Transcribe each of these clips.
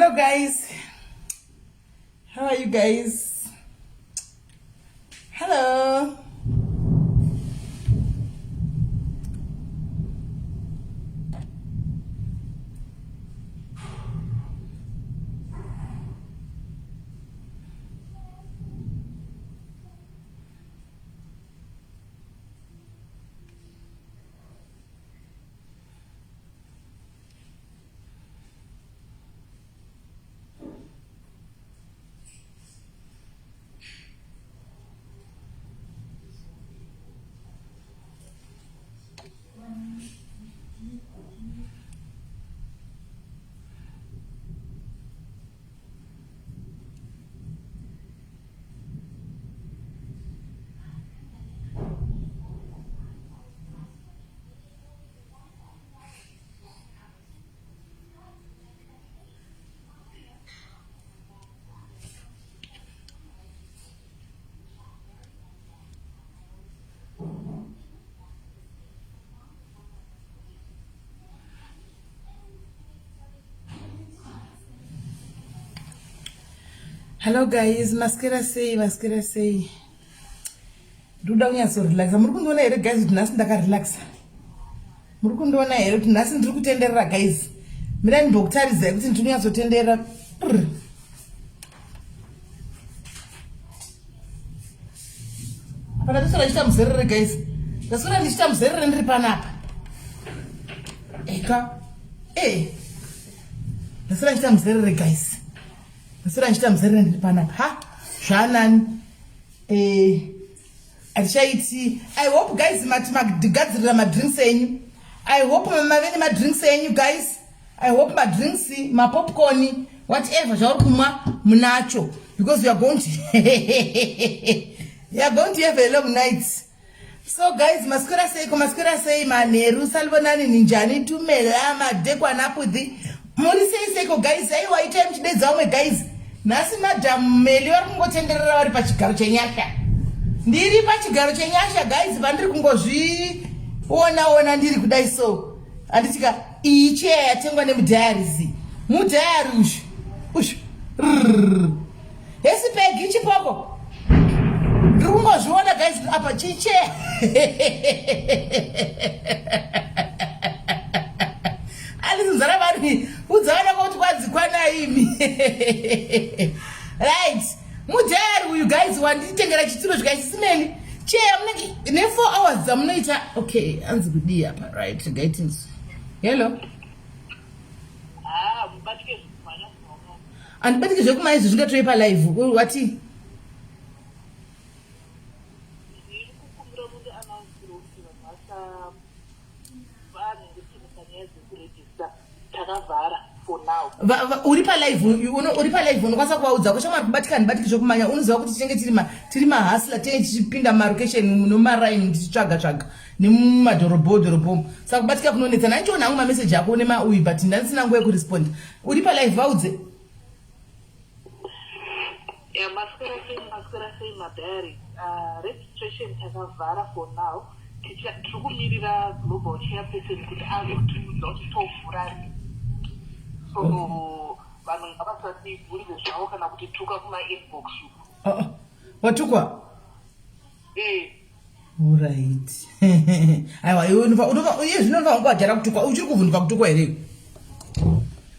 Hello guys. How are you guys? Hello. Hello guys, maskera sei, maskera sei. Ndoda kunyatsorelaxa. Muri kundiona here guys kuti nhasi ndakarelaxa? Muri kundiona here kuti nhasi ndiri kutenderera guys? Mirai ndimbokutaridzai kuti ndiri kunyatsotenderera. Apa ndaswera ndichiita muzerere guys. Ndaswera ndichiita muzerere ndiri panapa. Eka. Eh. Ndaswera ndichiita muzerere guys. Ndaswera ndichiita muzerere ndiri panapa. Ha. Zvanani. Eh. Atichaiti. I hope guys mati magadzirira madrinks enyu. I hope mave nemadrinks enyu guys. I hope madrinks, mapopcorn, whatever zvauri kumwa munacho because you are going to you are going to have a long night. So guys, maswera sei ko maswera sei manheru salibonani ninjani tumela madekwana pudhi muri sei seiko guys aiwa itai muchidedza vamwe guys nhasi madam meli vari kungotenderera vari pachigaro chenyasha ndiri pachigaro chenyasha guys pandiri kungozviona ona ndiri kudai so handitika iyi cheya yatengwa nemudiaries mudiary ushu ushu hesi pegi chipoko ndiri kungozviona guys apa chicheya alizinzara vari udza vana kuti kwanzi kwanaimi right mudhayari uyu guys wanditengera chituro zvikaisisimeni cheya munenge ne4 hours dzamunoita okay anzi kudii apa right regaitins hello ah, andibatike zvekumanya izvi zvingatove palive watii uri palive uri palive unokwanisa kuvaudza ko shamwari kubatika handibatiki zvekumanya unoziva kuti tinenge tiri tiri mahasla tinenge tichipinda mumarokesheni nomaraini tichitsvaga tsvaga nemumadhorobho dhorobhomo saka kubatika kunonetsa ndandichiona hangu mameseji ako nemauyu but ndandisina nguva yekuresponda uri palive vaudze Yeah, maswera sei maswera sei madiary uh, registration takavhara for now tiri kumirira global chairperson kuti azotiudza kuti tovhura rini so vanhu ngavasatibvunze zvavo kana kuti tuka kumainbox uku ah, ah. watukwa eh. Alright. Aiwa iwe unofa unofa iye zvino unofa kunge wajara kutukwa uchiri kuvhunduka kutukwa here?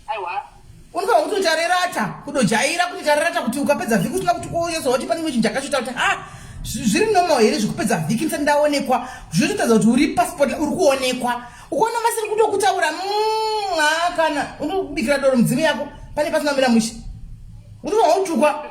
Aiwa. Unofa kuti ucharerata kudojaira kuti ucharerata kuti ukapedza vhiki usina kutukwa uyezo wati pane chinhu chakashota kuti ha zviri normal here zvekupedza vhiki ndisati ndaonekwa zvinototaridza kuti uri passport uri kuonekwa ukaona vasiri kutokutaura mm, ha kana unobikira doro mudzimu yako pane pasina kumira mushe unofa kutukwa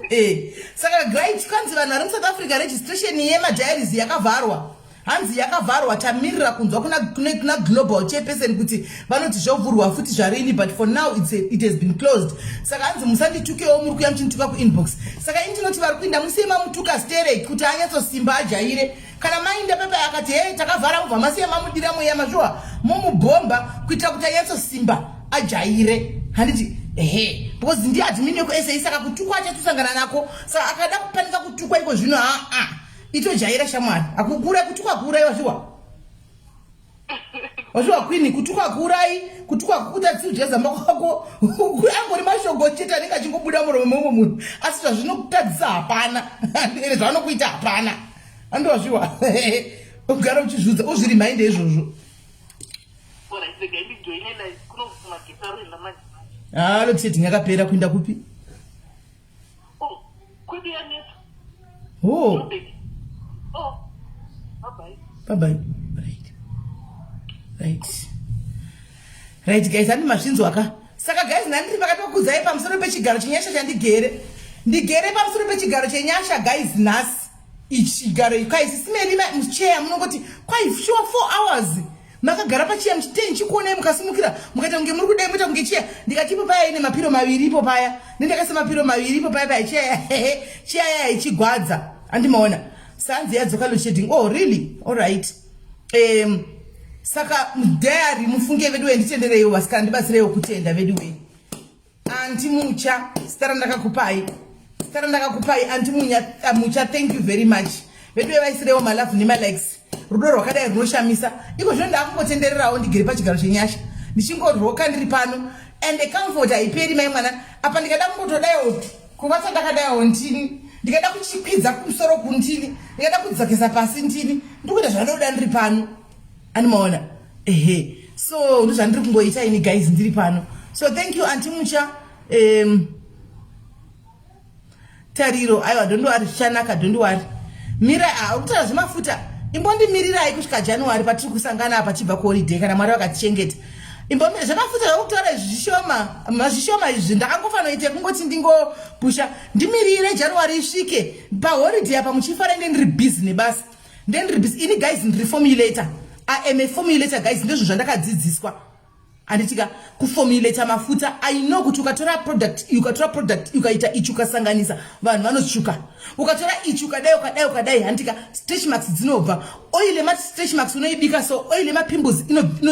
Eh, saka great kwanzi vanhu vari musouth africa registration yemadiaries yakavharwa hanzi yakavharwa tamirira kunzwa kuna, kuna, kuna global chairperson kuti vanoti zvovhurwa futi zvarini but for now it's a, it has been closed saka hanzi musanditukewo muri kuya muchinituka kuinbox saka ini tinoti vari kuinda musiye mamutuka sterek kuti anyatsosimba ajaire kana mainda pepa akati hei takavhara mubva masiya mamudira mweya mazviwa momubhomba kuitira kuti anyatsosimba ajaire handiti ehe because ndiye admin yekusa saka kutukwa achatosangana nako saka akada kupanika kutukwa iko zvino aa itojaira shamwari akukura kutukwa kuuraiwa zviwa Wazviwa queen kutukwa kuurai kutukwa kukuta tsiudya zamba kwako angori mashoko chete anenge achingobuda muromo memumwe munhu asi zvazvinokutadzisa hapana ende zvavanokuita hapana andowazviwa ugara uchizviudza uzvirimainde izvozvo. Ah, load shedding yakapera kuinda kupi? Oh, kwedu yanetsa. Oh. Oh. Bye bye. Bye bye. Right. Right. Right guys, andi mazvinzwa ka. Saka guys, ndandiri pakatokudzai pamusoro pechigaro chenyasha chandigere. Ndigere pamusoro pechigaro chenyasha guys nhasi. Ichi chigaro guys, simeni mucheya munongoti kwai sure 4 hours. Makagara pachiya muchitei ndichikuonai mukasimukira mukaita kunge muri kudai moita kunge chiya ndikati ipo paya ine mapiro maviri ipo paya nendakaisa mapiro maviri ipo paya paya chiya chiya yaya ichigwadza andimaona sanzi yadzoka load shedding oh really all right um, saka diary mufunge veduwe nditendereiwo vasikana ndibatsireiwo kutenda veduwe Anti Mucha, zita randakakupai. Zita randakakupai Anti Munya, uh, Mucha, thank you very much. Vedu vevaisirewo malove nemalikes. Rudo rwakadai runoshamisa. Iko zvino ndakungotendererawo ndigere pachigaro chenyasha. Ndichingoroka ndiri pano. And the comfort haiperi mai mwana. Apa ndikada kungotodaiwo kuvata ndakadaiwo ndini. Ndikada kuchikwidza kumusoro kundini. Ndikada kudzokesa pasi ndini. Ndikuita zvanoda ndiri pano. Animaona? Ehe. So ndozvandiri kungoita ini guys ndiri pano. So thank you Auntie Mucha. Um, Tariro, aiwa don't worry zvichanaka don't worry. Mira, ah, ukutaura zvemafuta. Imbondimirirai kusvika January patiri kusangana apa tibva kuholiday kana Mwari vakatichengeta. Imbomira zvemafuta zvakutaura izvi zvishoma, mazvishoma izvi ndakangofanoita kungoti ndingopusha. Ndimirire January isvike paholiday apa muchifara inde ndiri busy nebasa. Ndendiri busy ini guys ndiri formulator. I am a formulator guys ndizvo zvandakadzidziswa. Anditika kuformulator mafuta I know kuti ukatora product ukatora product ukaita ichi ukasanganisa vanhu vanotsvuka. Ukatora ichi ukadai ukadai ukadai handika stretch marks dzinobva. Oil yema stretch marks unoibika so oil yema pimples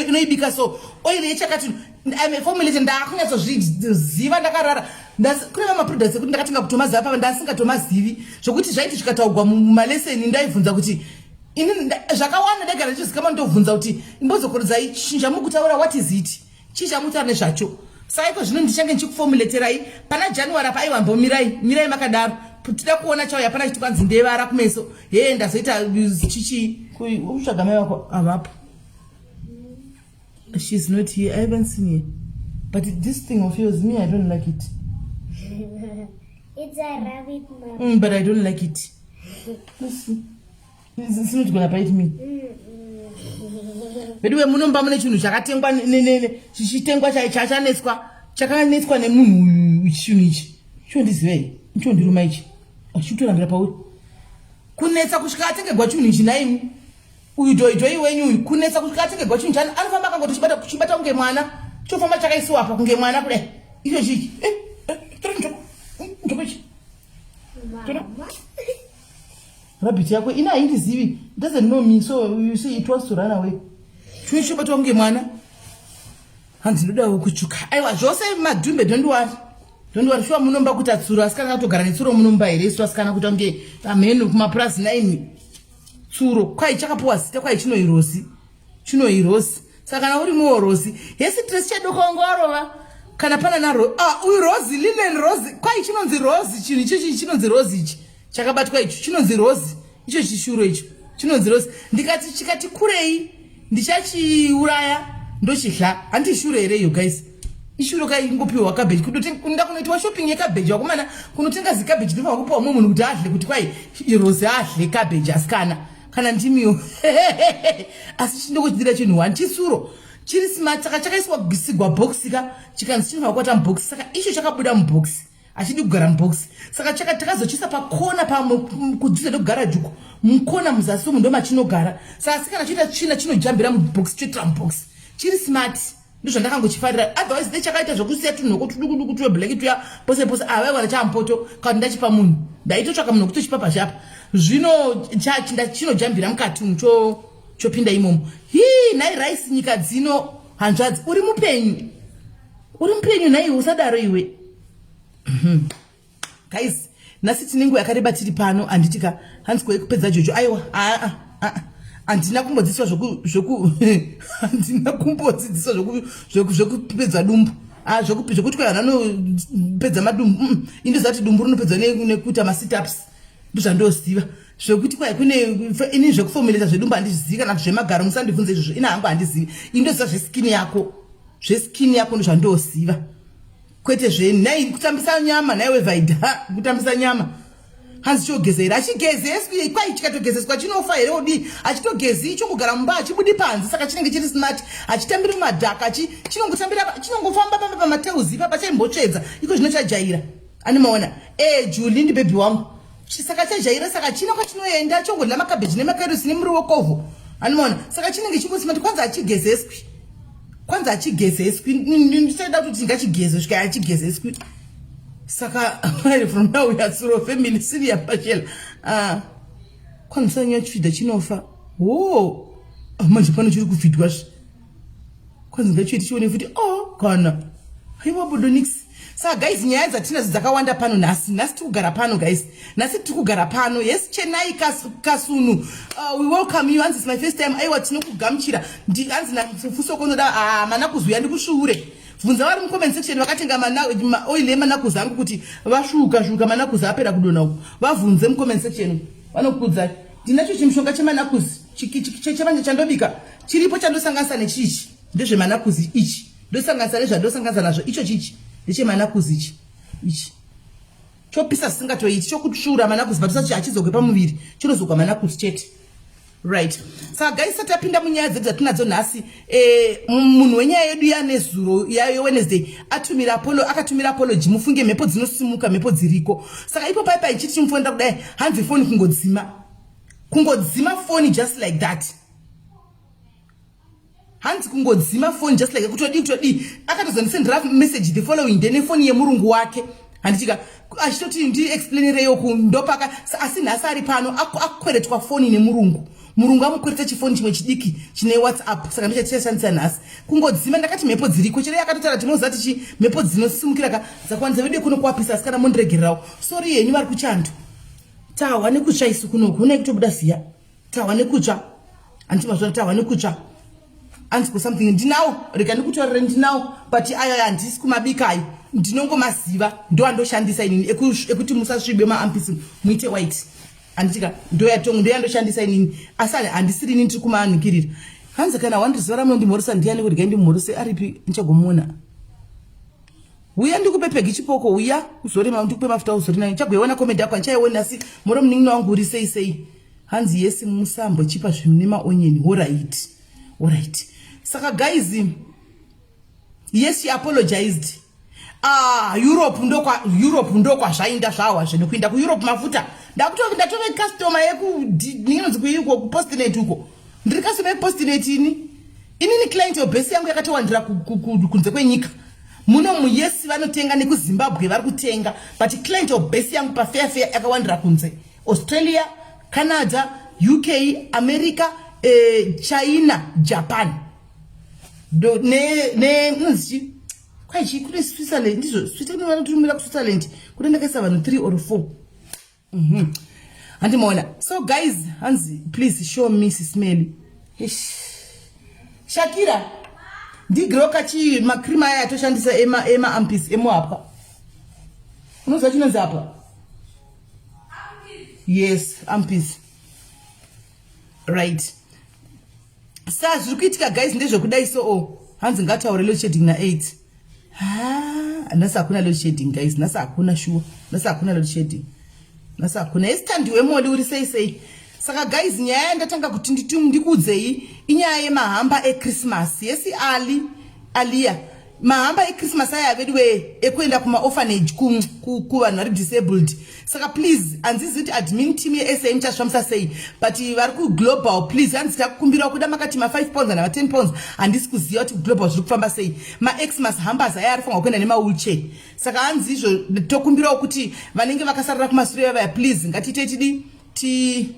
inoibika so oil yechakati I'm a formulator ndakunyatsozviziva ndakarara kune mamwe maproducts ekuti ndakatenga kutomaziva pava ndasingatomazivi zvokuti zvaiti zvikataugwa mumaleseni ndaibvunza kuti ini zvakawanda ndagara ndichizikama ndobvunza kuti imbodzokoredzai chinhu chamukutaura what is it chii chamukutaura nezvacho saiko zvino ndichange ndichikufomuleterai pana january apa aiwa mbomirai mirai makadaro tida kuona chauya pana chiti kwanzi ndevara kumeso hee ndazoita chichii kutsvaga mai vako avapo She's not here. I haven't seen her. But this thing of yours, me, I don't like it. It's a rabbit, mom. But I don't like it. Let's see. It's not gonna bite me. Veduwe munomba mune chinhu chakatengwa chichitengwa chachanetswa chakanetswa nemunhu uyu chinhu ichi chondizivei chondiruma ichi achitorambira pauri kunetsa kusvika atengegwa chinhu ichi naimi Uyu joy joy wenyu uyu kunetsa kusvika atengegwa chinhu chani anofamba akangoti chibata kuchibata kunge mwana chofamba chakaisiwa apa kunge mwana kudai icho chichi eh, eh, tora njoko njoko ichi tora rabbit yako ina haindizivi doesn't know me so you see it wants to run away chimwe chobatwa kunge mwana hanzi ndodawo kutsvuka aiwa zvose madhumbe don't worry don't worry shuwa munomba kuita tsuro asikana katogara netsuro munomba here isu asikana kuita kunge pamheno kumapurazi naimi tsuro kwai chakapuwa zita kwai chinoirosi chinoirosi saka kana uri muorosi hesi dress chadoko wanga warova kana pana na ah, uyu rosi linen rosi kwai chinonzi rosi chinhu ichochi chinonzi rosi ichi chakabatwa icho chinonzi rosi icho chishuro icho chinonzi rosi ndikati chikati kurei ndichachiuraya ndochidla handi shure here iyo guys ishuro kai ingopiwa cabbage kuda kunoitwa shopping yecabbage vakomana kunotenga zicabbage ndinofanira kupiwa mumwe munhu kuti adle kuti kwai rose adle cabbage asikana kana ndimiwo asi chindokuchidira chinhu one chisuro chiri smart saka chakaiswa kugisigwa box ka chikanzi chinofanira kukwata mubox saka icho chakabuda mubox achidi kugara mubox saka chaka takazochiisa pakona kudhuze nekugaraji uko mukona muzasi umu ndomachinogara saka asi kana chiita tsvina chinojambira mubox choitira mubox chiri smart ndozvandakangochifarira otherwise dai chakaita zvekusiya tunhoko tudukuduku tuwe black tuya pose pose avaiwana ah, chamupoto kana ndachipa munhu ndaitotsvaka munhu wekutochipa pashi apa zvino chinojambira mukati umu chopinda imomo hii nhai rice nyika dzino hanzvadzi uri mupenyu uri mupenyu nhai usadaro iwe mhm. Guys, nhasi tine nguva yakareba tiri pano handiti ka hanzi koi kupedza jojo aiwa aa aa Handina kumbodzidziswa zvoku zvoku handina kumbodzidziswa zvekupedza dumbu. Ah, zvekuti kwai vanhu vanopedza madumbu. Indoziva kuti dumbu rinopedzwa nekuita masitups, ndozvandoziva. Zvekuti kwai kune ini zvekuformulata zvedumbu handizvizivi, kana zvemagaro musandibvunze izvozvo, ina hangu handizivi. Indoziva zveskin yako, zveskin yako ndozvandoziva, kwete zvenhai kutambisa nyama. Nhaiwe Vaida, kutambisa nyama hanzi chogeza here? Achigezeswi. Kwai chikatogezeswa chinofa here? Odii, achitogezi, chongogara mumba, achibudi panze. Saka chinenge chiri smart, achitambiri mumadhaka, chinongotambira, chinongofamba pamba pamateuzi ipapa. Chaimbotsvedza, iko zvino chajaira. Animaona e Juli ndi bhebhi wangu. Saka chajaira, saka chino kwachinoenda chongodla makabheji nemakarusi nemuriwo kovho. Animaona, saka chinenge chingosmart. Kwanzi achigezeswi, kwanzi achigezeswi. Ndichada kuti ngachigezwe, svika achigezeswi. Saka from now we are Tsuro family. Syria Pachela. Ah, kwanzi sanya chifidha chinofa. Wo manje pano chiri kufidwa zve. Kwanzi ngachiite chione futi. Oh, kana haiwa bodonix. Saka guys, nyaya dzatinadzo dzakawanda pano nhasi. Nhasi tiri kugara pano guys, nhasi tiri kugara pano. Yes, Chenai Kasunu, we welcome you. Hanzi, "It's my first time." Aiwa, tinokugamuchira. Hanzi nafusokonoda. Ah, mana kuzuya ndikusvuure. Bvunza vari mucomment section vakatenga maoil emanakuzi angu kuti vasvuka svuka, manakuzi apera kudonha uku. Vabvunze mucomment section, vanokudza. Ndinacho chimushonga chemanakuzi chemanje chandobika, chiripo chandosanganisa nechichi. Ndezvemanakuzi ichi, ndosanganisa nezvandosanganisa nazvo. Icho chichi ndechemanakuzi ichi. Ichi chopisa zvisingatoiti, chokutsvura manakuzi, but usati hachizogwe pamuviri, chinozogwa manakuzi chete. Right, saka guys, tapinda munyaya dzedu dzatinadzo nhasi. Munhu wenyaya yedu yanezuro yeWednesday atumira apolo, akatumira apology. Mufunge, mhepo dzinosimuka, mhepo dziriko. Saka ipo pai pai chiti chimufonera kudai, hanzi foni kungodzima, kungodzima foni just like that. Hanzi kungodzima foni just like kutodii kutodii. Akatozondisendera message the following day nefoni yemurungu wake, handichika, achitoti ndiexplainereyo ndopaka. Asi nhasi ari pano, akweretwa foni nemurungu. Murungu amukwereta chifoni chimwe chidiki chine WhatsApp, saka ndochatichashandisa nhasi. Kungodzima, ndakati mhepo dziriko. Chero yakatotaura, tinoziva tichi mhepo dzinosimukira ka dzakawandisa. Vedu kuno kuwapisa, asi kana mondiregererawo, sorry yenyu vari kuchando. Tahwa nekutsva isu kunoku, unai kutobuda ziya. Tahwa nekutsva, handiti mazvona? Tahwa nekutsva. Anzi ku something ndinawo, rega ndikutaurire, ndinawo, but ayo handisi kumabika ayo, ndinongomaziva. Ndo andoshandisa inini ekuti musasvibe maarmpits, muite white, handitika? Ndoyandoshandisa inini, asi handisiri ini ndiri kumanikirira. Hanzi kana wandiziva ramunondimhoresa ndiani? Kuti gai ndimhorese, aripi? Ndichagomuona. Uya ndikupe pegi chipoko, uya uzore, ndikupe mafuta uzore nayo. Chagoiona comment yako, handichaioni, asi moro munin'ina wangu, uri sei sei? Hanzi yes, musambochipa zvinhu nemaonyeni. Alright, alright. Saka guys, yes, she apologized. Ah, Europe ndokwa, Europe ndokwazvainda zvahwa zve nekuinda kuEurope mafuta. Ndakutove, ndatove customer yekuinonzi kuiko, kuPostnet uko. Ndiri customer yekuPostnet ini. Inini client yobhesi yangu yakatowandira kunze kwenyika. Muno muyesi vanotenga, nekuZimbabwe vari kutenga, but client yobhesi yangu pafair fair yakawandira kunze: Australia, Canada, UK, America, China, Japan, ne inonzi kwaichi kune Switzerland. Ndizvo, Switzerland, vanotumira kuSwitzerland kune ndakaisa vanhu 3 or 4. Handimaona. So guys, hanzi please show me sismeli. Shakira, ndigiroka chi macream aya atoshandisa emaarmpits emuhapwa. Unoziva chinonzi apa? Yes, armpits, right. Sa zviri kuitika guys ndezvekudai. So o hanzi ngataure load shedding na8. Ha, nhasi hakuna load shedding guys, nhasi hakuna, shuwa, nhasi hakuna load shedding, nhasi hakuna. Esitandi wemoli, uri sei sei? Saka guys, nyaya yandatanga kuti ndikuudzei inyaya yemahampers eChristmas. Yes, Ali Alia, mahampers eChristmas aya vedu ekuenda kumaorphanage, kuvanhu vari disabled. Saka please, handizivi kuti admin team yesa muchazvifambisa sei, but vari kuglobal, please, hanzi takukumbirawo kuda makati ma5 pounds kana ma10 pounds. Handisi kuziva kuti kuglobal zviri kufamba sei. MaXmas hampers aya arifanirwa kuenda nemawheelchair. Saka hanzi izvo tokumbirawo kuti vanenge vakasarira kumasure vavaya, please, ngatiite tidi ti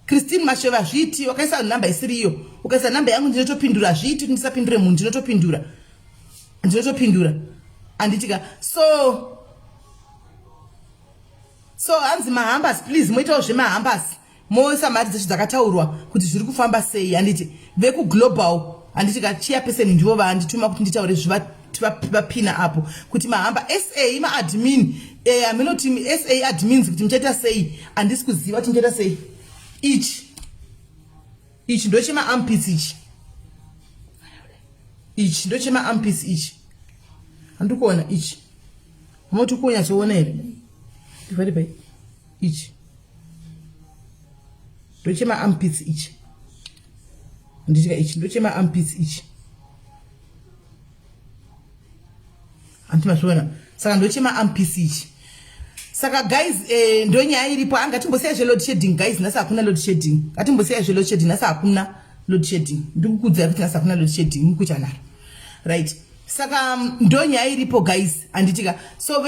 Christine Masheva. Zviiti wakaisa nhamba isiri iyo, ukaisa nhamba yangu ndinotopindura. Zviiti kuti ndisapindure munhu, ndinotopindura, ndinotopindura, handitika? So hanzi mahampers, please, moitawo zvemahampers. Moisa mari dzacho dzakataurwa kuti zviri kufamba sei, handiti? Vekuglobal, handiti ka, chairperson ndivo vandituma kuti nditaure zvivapina apo kuti mahamba sa maadmin. Haminoti sa admins kuti muchaita sei, handisi kuziva kuti muchaita sei. Ichi ichi ndochemaampits ichi, ichi ndochemaampits ichi, handiri kuona ichi. Moti kunyatsoona here? Ndivhari pai ichi ndochemaampits ichi, handitika? Ichi ndochemaampits ichi, hanti mazviona? Saka ndochemaampits ichi. Saka guys, ndo nyaya iripo. Angatimbosiya zveload shedding, guys. Nhasi hakuna load shedding. Ngatimbosiya zveload shedding. Nhasi hakuna load shedding, ndikukuudzai kuti nhasi hakuna load shedding, mukuita nharo, right? Saka ndo nyaya iripo, guys, handitika? So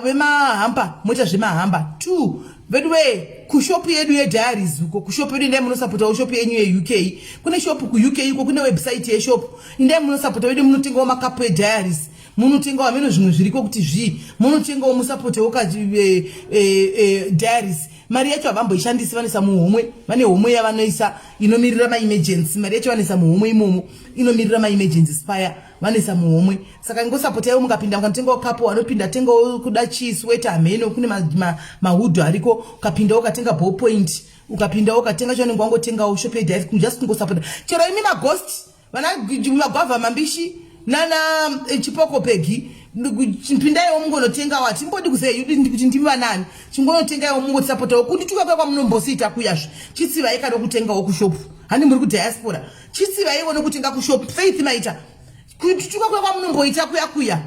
vemahamba, moita zvemahamba two vedu we kushopu yedu yediaries uko, kushopu yedu. Indai munosapotawo shopu yenyu yeUK. Kune shopu kuUK uko, kune website yeshopu. Indai munosapota vedu, munotengawo makapu ediaries, munotengawo hameno zvimwe zviriko kuti zvii, munotengawo musapotewo ka diaries. Mari yacho havamboishandisi, vanoisa muhomwe. Vane homwe yavanoisa inomirira maemergency. Mari yacho vanoisa muhomwe imomo, inomirira maemergency paya, vanoisa muhomwe. Saka ingosapotaiwo, mukapinda mukanotengawo kapu, anopinda tengawo kuda chii, sweater, hameno kune mahudhu ariko. Ukapindawo ukatenga ball point, ukapindawo ukatenga chaunenge wangotengawo, shop yediary, just kungosapota. Chero imi maghost, vana magwavha mambishi nana chipoko pegi, pindaiwo mungonotengawo. Hatimbodi kuziva kuti ndimi vanani, chingonotengaiwo mungotisapotawo. Kundituka kuya kwamunombosiita kuyazve, chitsivai kana kutengawo kushopu. Handi muri kudiaspora? Chitsivaiwo nokutenga kushopu. Faith maita kundituka kuya kwamunomboita kuya kuya,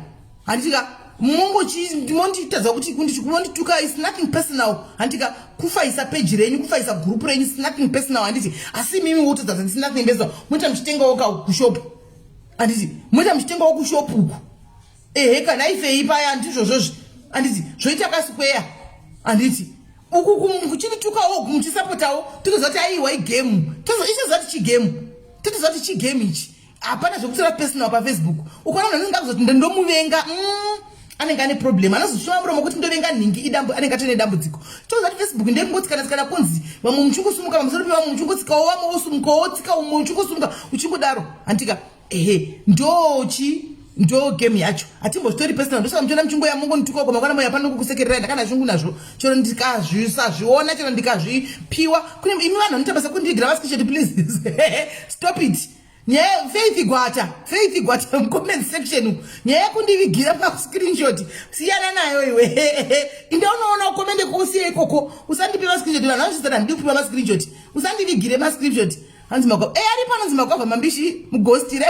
handitika? Monditadza kuti mondituka is nothing personal, handika? Kufaisa peji renyu, kufaisa gurupu renyu is nothing personal, handiti? Asi imimi wotodza is nothing personal, moita muchitengawo ka kushopu, handiti? Moita muchitengawo kushopu uku. Ehe, kana ifei paya, ndizvozvozvi, handiti? Zvoita kasquare, handiti? Uku kuchinditukawo uku muchisapotawo, totoziva kuti aiwa, igame. Ichoziva kuti chigame, totoziva kuti chigame ichi. Hapana zvekutora personal pafacebook. Ukaona munhu anenge akuzoti ndomuvenga, anenge ane problem. Anozosvova muromo kuti ndovenga nhingi, idambu, anenge atone dambudziko. Toziva kuti Facebook ndekungotsikana-tsikana, kunzi vamwe muchingosumuka pamusoro pevamwe, muchingotsikawo vamwe, wosumukawo, wotsika umwe, uchingosumuka uchingodaro, handitika? Ehe, ndochi ndo game yacho, hatimbozvitori personal. Ndosaka muchiona muchingoya mungonituka uko, mangwana moya pano kukusekererai. Ndakana shungu nazvo, chero ndikazvisazviona, chero ndikazvipiwa. Kune imi vanhu vanoita basa kundivigira vascreenshot, please stop it. Nyaya Faith Gwata, Faith Gwata, mucomment section, nyaya yekundivigira pascreenshot siyana nayo iwe. Inde unoona ukomende kuusiye ikoko, usandipe mascreenshot. Vanhu vanozvisana, handidi kupiwa mascreenshot, usandivigire mascreenshot. Hanzi magwavha e aripo, anonzi magwavha mambishi mugosti re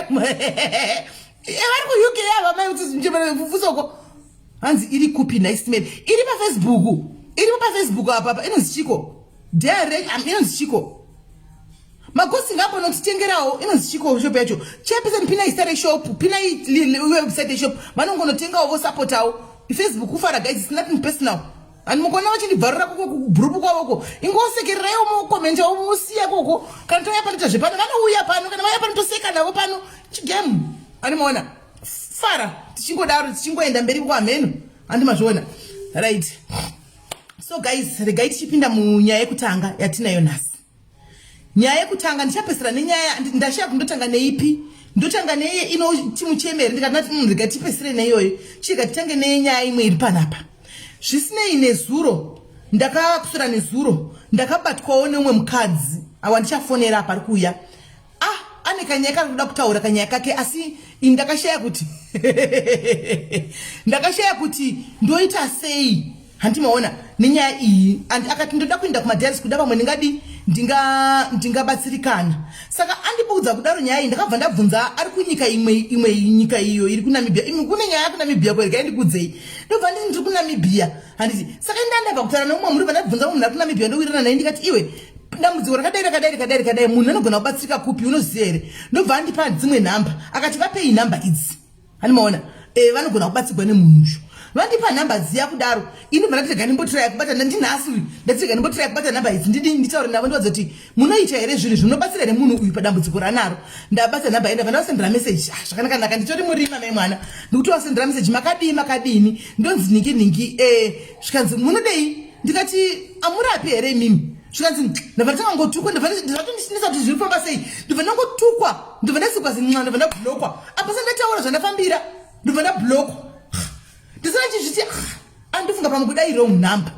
vari kuUK ava maifusoko. Hanzi iri kupi nice man? Iri pafacebook, iripo pafacebook apa. Inonzi chiko dare? Inonzi chiko? Magosi ngaambonotitengerawo. Inonzi chiko shop yacho? Chairperson, pinai zita reshop, pinai website yeshop, vanongonotengawo vosapotawo. Facebook kufara, guys, it's nothing personal. And mukaona vachindibvarura kugrupu kwavoko, ingosekereraiwo, mukomentawo, musiya koko. Kana touya panoita zvepano, vanouya pano. Kana vauya pano, toseka navo pano, chigame animaona. Fara tichingodaro, tichingoenda mberi kwamheno, handi mazviona? Right, so guys, regai tichipinda munyaya yekutanga yatinayo nhasi. Nyaya yekutanga, ndichapesera nenyaya, ndashaya kundotanga neipi. Ndotanga neiye ino chimuchemeri, ndikati rega tipesere neiyoyo. Chirega titange nenyaya imwe iri panapa. Zvisinei, nezuro ndakakuswera, nezuro ndakabatwawo neumwe mukadzi awa ndichafonera apa, ari kuuya. Ah, ane kanyaya kari kuda kutaura, kanyaya kake, asi ini ndakashaya kuti ndoita sei, handimaona nenyaya iyi. And akati ndoda kuenda kumadiaries, kuda pamwe ndingadi ndingabatsirikana. Saka andibuudza kudaro nyaya iyi, ndakabva ndabvunza ari kunyika imwe, imwe nyika iyo iri kuNamibia. Imi kune nyaya yakuNamibia kweregai ndikuudzei. Ndobva nditi ndiri kuNamibia, handiti? Saka indandabva kutaura neumwe muri, vandabvunza munhu ari kuNamibia, ndowirirana naye. Ndikati, iwe, dambudziko rakadai, rakadai, rakadai, rakadai, munhu anogona kubatsirika kupi, unoziva here? Ndobva andipa dzimwe nhamba, akati vapei nhamba idzi, handimaona? Vanogona kubatsirwa nemunhu uyu. Vandipa nhamba dziya kudaro, ini bva ndati rega ndimbotiraya kubata. Ndinhasi uyu, ndati rega ndimbotiraya kubata nhamba idzi, ndidi nditaure navo, ndivadza kuti munoita here zvinhu zvinobatsira here munhu uyu padambudziko ranaro. Ndabata nhamba iyi, ndabva ndavasendera meseji. Ah, zvakanaka naka, nditori murima mai mwana, ndikuti vasendera meseji, makadii, makadini, ndonzi ningi ningi. Zvikanzi munodei? Ndikati amurapi here imimi? Zvikanzi ndabva ndatangangotukwa, ndabva ndazvatondishinisa kuti zviri kufamba sei. Ndobva ndangotukwa, ndobva ndasikwa zinxa, ndobva ndablokwa. Apa sandataura zvandafambira, ndobva ndablokwa. Ndisana chizviti andifunga pamwe kudai wrong number.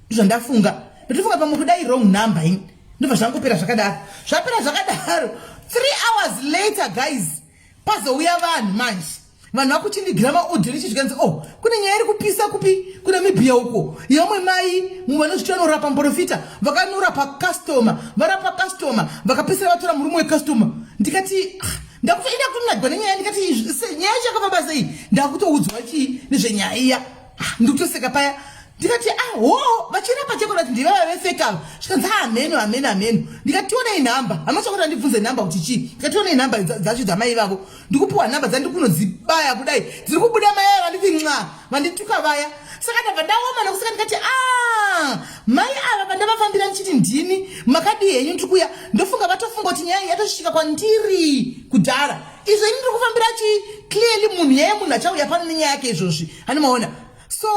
Ndozvandafunga. Ndatofunga pamwe kudai wrong number ini. Ndobva zvangopera zvakadaro. Zvapera zvakadaro. 3 hours later guys, pazouya vanhu manje. Vanhu vakuchindigira maaudio ndichizvikanzi oh kune nyaya iri kupisa kupi kuNamibia uko yamwe mai vanozviti vanorapa muprofita vakanorapa customer, varapa customer vakapesera vatora murume wecustomer. Ndikati ah, ndakutoida kunagwa nenyaya. Ndikati nyaya yacho yakafamba sei? Ndakutoudzwa chii nezvenyaya iya. Ah, ndikutoseka paya. Ndikati ah ho vachirapa cheko ndati ndivava vefeka ava. Zvikanzi ah hameno hameno hameno. Ndikati tionei nhamba, hameno chakuti andibvunze nhamba kuti chii. Ndikati tionei nhamba dzacho dzamai vavo. Ndikupiwa nhamba dzandiri kunodzibaya kudai dziri kubuda mai ava vanditi nxa vandituka vaya. Saka ndabva ndaoma nokuseka. Ndikati a mai ava vandavafambira ndichiti ndini makadii henyu ndiri kuya, ndofunga vatofunga kuti nyaya iyi yatosvika kwandiri kudhara. Izvo ini ndiri kufambira chi clearly munhu yeye munhu achauya pano nenyaya yake izvozvi hani maona. So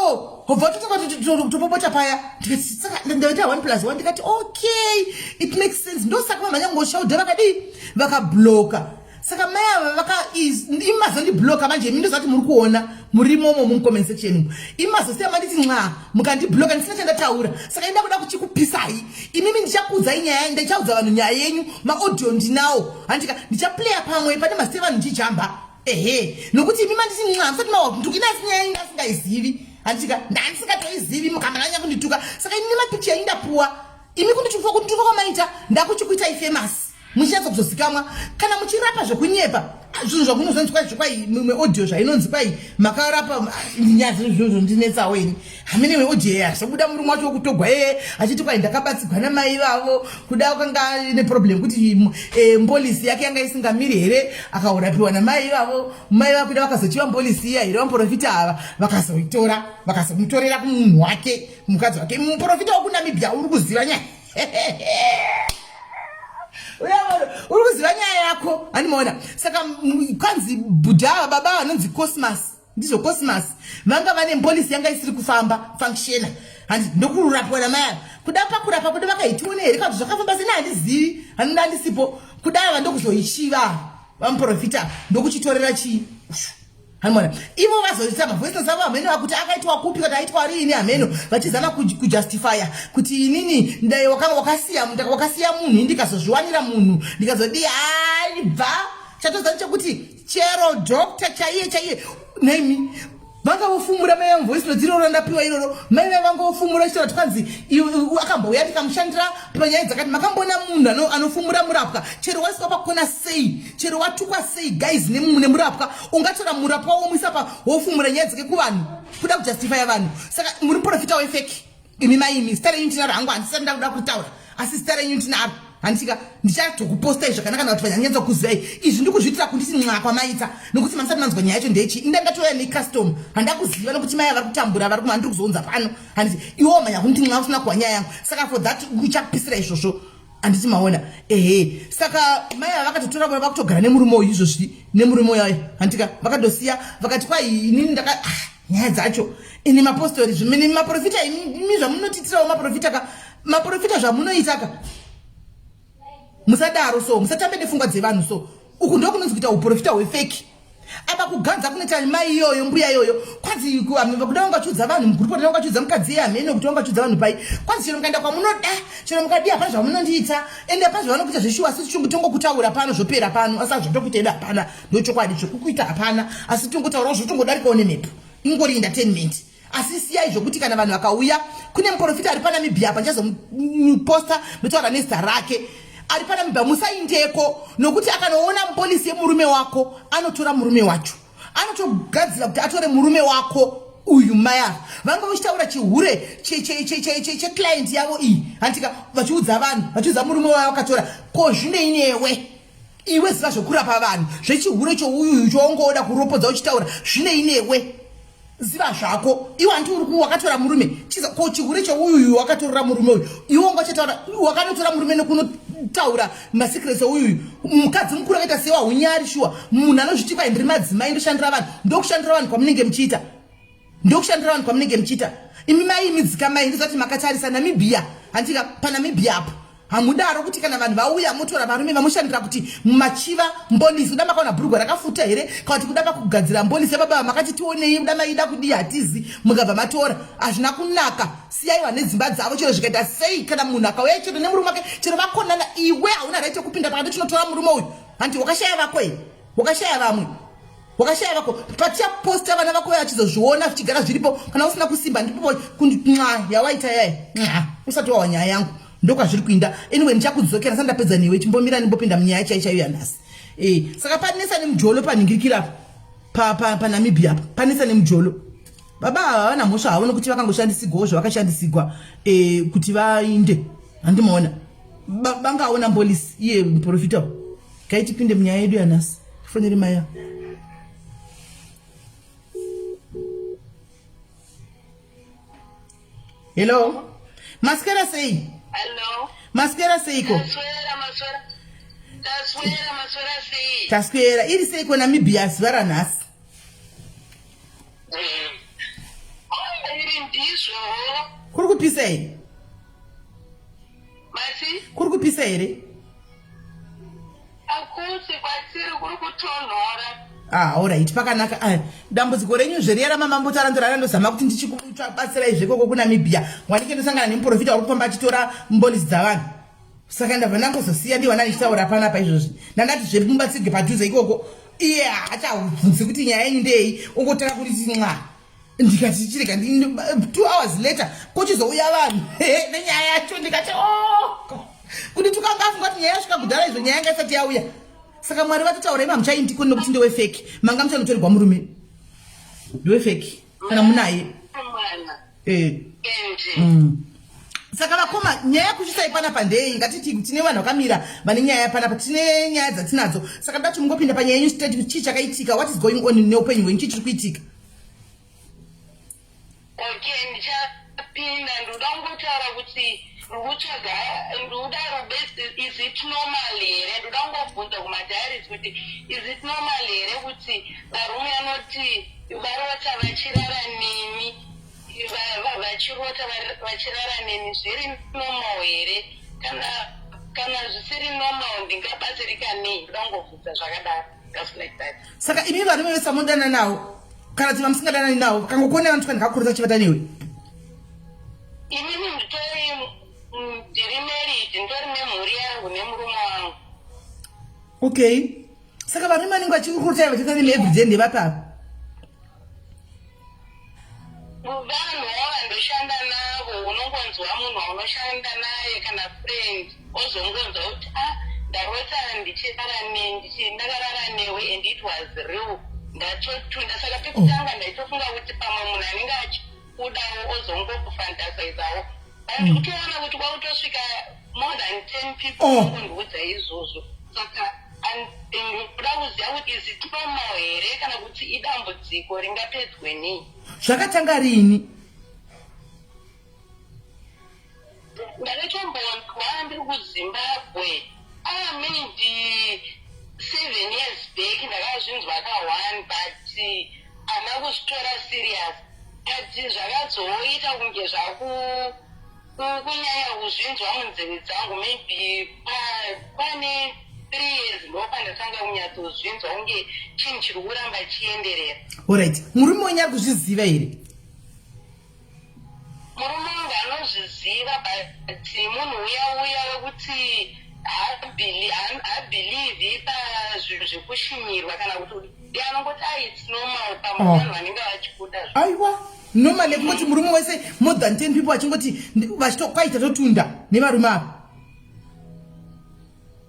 hobva totanga topopota paya. Ndikati saka ndaita 1 plus 1. Ndikati okay, it makes sense. Ndosaka vamhanya ngoshaudha vakadii vakabloka. Saka mai ava vaka imazondibloka manje imi ndozati muri kuona murimomo mumucomment section imazosiya manditi nxa mukandibloka ndisina chandataura. Saka inda kuda kuchikupisai imimi, ndichakuudzai nyaya, ndichaudza vanhu nyaya yenyu. Maaudio ndinawo handika ndichaplaya pamwe pane mazita evanhu ndichijamba. Ehe, nokuti imi manditi nxa musati mawa ntuka inasi nyaya yenyu asingaizivi handika ndandisingatoizivi mukamanya kundituka. Saka ini nemapicha yenyu ndapuwa imi kundituka kundituka kwamaita ndakuchikuitai famous muchinyatsa kuzozikamwa kana muchirapa zvekunyepa zvinhu zvakunozonzi kwai zvekwai mimwe audio zvainonzi kwai makarapa nyaya izvozvo ndinetsawo ini hamene imwe audio yazobuda murume wacho wekutogwa yeye achiti kwai ndakabatsigwa namai vavo kuda kwanga neproblem kuti mbolisi yake yanga isingamiri here akaurapiwa namai vavo mai vakuda vakazochiva mbolisi iya here vamuprofita ava vakazoitora vakazomutorera kumunhu wake mukadzi wake. Muprofita wekuNamibia uri kuziva nyaya, uri kuziva nyaya yako handimaona. Saka kwanzi bhudha baba vanonzi Cosmas, ndizvo Cosmas, vanga vane mbolisi yanga isiri kufamba functiona handi ndokurapwa namai ava kuda pakurapa kuda vakaitione here kana kuti zvakafamba sena handizivi hanonda ndisipo kuda ava ndokuzoichiva vamuprofita ndokuchitorera chii hanimona. Ivo vazoita mavoice avo hameno akuti akaitwa kupi kana aitwa riini hameno vachizama kujustifya kuti inini ndai wakasiya wakasiya munhu ndikazozviwanira munhu ndikazodii aibva chatoza chekuti chero doctor chaiye chaiye naimi vanga vofumura mai vamuvoice note iroro randapiwa iroro mai vai vanga vofumura chitaura kuti kwanzi akambouya tikamushandira panyaya dzakati. Makamboona munhu anofumura murapwa? Chero waiswa pakona sei, chero watukwa sei guys nemurapwa, ungatora murapwa womuisa pa wofumura nyaya dzake kuvanhu kuda kujustifya vanhu? Saka muri muprofita wefake imi maimi. Zita renyu ndinaro hangu, handisati ndakuda kutaura asi zita renyu ndinaro handika ndichatokupostai zvakanaka kuti vanyanyatsa kuzivai. Izvi ndikuzviitira kunditi nxa kwamaita nokuti mamusati manzwa nyaya yacho ndechi inda ndatouya necustom handakuziva nokuti mai vari kutambura vari kuma ndiri kuzounza pano handiti iwo manya kunditi nxa usina kuwa nyaya yangu. Saka for that uchakuppisira izvozvo handiti maona. Ehe, saka mai ava vakatotora vona vakutogara nemurume uyu izvozvi nemurume uyayo handika vakatosiya vakati kwai inini ndaka ah, nyaya dzacho ini mapostori zvimene maprofita imi zvamunotiitirawo maprofita ka maprofita zvamunoita ka musadaro. So musatambe nepfungwa dzevanhu. So uku ndokunonzi kuita uprofita hwefake. Apa kuganza kunoita mai iyoyo mbuya iyoyo kwanzi kuda vangachiudza vanhu mugurupu kuti vangachiudza mukadzi iye hamene kuti vangachiudza vanhu pai kwanzi chero mukaenda kwamunoda chero mukadii hapana zvamunondiita ende hapana zvavanokuita zveshuwa asi tongokutaura pano zvopera pano asi hazvatokuita edu hapana ndochokwadi zvekukuita hapana asi tongotaurawo zvotongodarikawo nemhepo ingori entertainment. Asi siyai zvokuti kana vanhu vakauya kune muprofita ari paNamibia apa ndichazomuposta ndotaura nezita rake ari paNamibia musaindeko nokuti akanoona mupolisi yemurume wako anotora murume wacho anotogadzira kuti atore murume wako uyu. Mai ava vanga vachitaura chihure checlient yavo iyi handika vachiudza vanhu vachiudza murume wavo akatora ko zvinei newe iwe? Ziva zvekurapa vanhu zvechihure chouyuyu choongoda kuropodza uchitaura zvinei newe? Ziva zvako iwe hanti uri wakatora murume chiza ko chihure chouyuyu wakatorera murume uyu iwe ungachataura wakanotora murume nekunotaura masecrets ouyuyu mukadzi mukuru akaita sewa unyari shuwa munhu anozviti kwai ndiri madzimai ndoshandira vanhu ndokushandira vanhu kwamunenge muchiita. Ndokushandira vanhu kwamunenge muchiita. Imi mai imi dzikamai ndizati makatarisa Namibia. Handika paNamibia apo. Hamudaro kuti kana vanhu vauya motora varume vamushandira kuti machiva mbolisi kuda makaona bhurugwa rakafuta here kana kuti kuda pakugadzira mbolisi yababa makati tionei kuda maida kudii hatizi mukabva matora hazvina kunaka siyai vane dzimba dzavo chero zvikaita sei kana munhu akauya chero nemurume wake chero vakonana iwe hauna right yekupinda pakati chinotora murume uyu hanti wakashaya vako here wakashaya vamwe wakashaya vako patichaposta vana vako vachizozviona zvichigara zviripo kana usina kusimba ndipo nxa yawaita yaye nxa usati wawa nyaya yangu ndokwazviri kuinda anyway ndichakudzokera sandapedza ndapedza newe chimbomira ndimbopinda munyaya chai chaiyo yanhasi e saka panetsa nemujolo panhingirikira apa panamibia apa panetsa nemujolo baba ava havana mhosva havo nokuti vakangoshandisigwawo zvavakashandisigwa e, kuti vainde handimaona bangaona mbolisi iye muprofita Kai tipinde munyaya yedu yanhasi. Tifonere mai ava. Hello. Maskera sei? Hello. Maskera seiko? Taswera, maswera. Taswera, maswera sei? Taswera. Iri seiko Namibia zuva ranhasi? Iri ndizvo. Kuri kupisa here? Mati? Kuri kupisa here? Akusi kwatiri kuri kutonhora. Ah, alright, pakanaka. Ah, dambudziko renyu zveriya ramamambotaura ndorara ndozama kuti ndichikubatsirai zvekoko kuNamibia. Wanike ndosangana nemuprofita uri kufamba achitora mbolisi dzavanhu. Saka ndabva ndangozosiya ndiwana ndichitaura panapa izvozvi. Ndandati zvemubatsirwe padhuze ikoko. Iye haachabvunzi kuti nyaya yenyu ndeyei, ongotanga kuti nxa. Ndikati chirega 2 hours later kochizouya vanhu nenyaya yacho ndikati oh kuti tukanga afunga kuti nyaya yasvika kudhara izvo nyaya yanga isati yauya saka mwari vatotaura imi hamuchaindi koni nokuti ndewe feki manga muchanotorerwa murume ndewe feki kana munaye eh. Saka vakoma nyaya yakusvisai panapa ndei ngatiti tine vanhu vakamira vane nyaya panapa tine nyaya dzatinadzo saka ndati mungopinda panyaya yenyu straight kuti chii chakaitika what is going on neupenyu hwenyu chii chiri kuitika okay ndichapinda ndoda kungotaura kuti ndikutsvaga ndoda rubesi is it normal here ndoda kungobvunza kumadiaries kuti is it normal here kuti varume anoti varota vachirara neni vachirota vachirara neni zviri normal here kana kana zvisiri normal ndingabatsirika nei ndoda kungobvunza zvakadaro just like that saka imi varume vese vamunodanana nawo kana kuti vamusingadanani nawo kangokuona vanhu tuka ndikakurota chivata newe inini nditori ndiri married nditori nemhuri yangu nemurume wangu okay saka varume vanenge vachikukurutai vachita nemi everyday ndevapi ava Vanhu vandoshanda navo unongonzwa munhu waunoshanda naye kana friend ozongonzwa kuti ah ndarota ndichirara ndakarara newe and it was real ndatotunda saka pekutanga oh. ndaitofunga kuti pamwe munhu anenge achikudawo ozongokufantasaizawo but kutoona kuti kwakutosvika more than 10 people oh. kundiudza izvozvo saka Ndinoda kuziva kuti is it normal here kana kuti idambudziko ringapedzwe nei? Zvakatanga riini? Ndakatombonzwa ndiri kuZimbabwe ah maybe seven years back ndakazvinzwa ka one but handina kuzvitora serious but zvakazoita kunge zvaku Kunyanya kuzvinzwa munzeve dzangu maybe pane 3 years ndopandatanga kunyatsozvinzwa kunge chinhu chiri kuramba chienderera. Alright, murume wenyu ari kuzviziva here? Murume wangu anozviziva but munhu uya uya wekuti haabhilivhi pazvinhu zvekushinyirwa kana kuti anongoti ah, it's normal pamwe oh. vanhu vanenge vachikuda. Aiwa. Normal yekungoti murume wese more than 10 people vachingoti vachitokwaita totunda nevarume ava.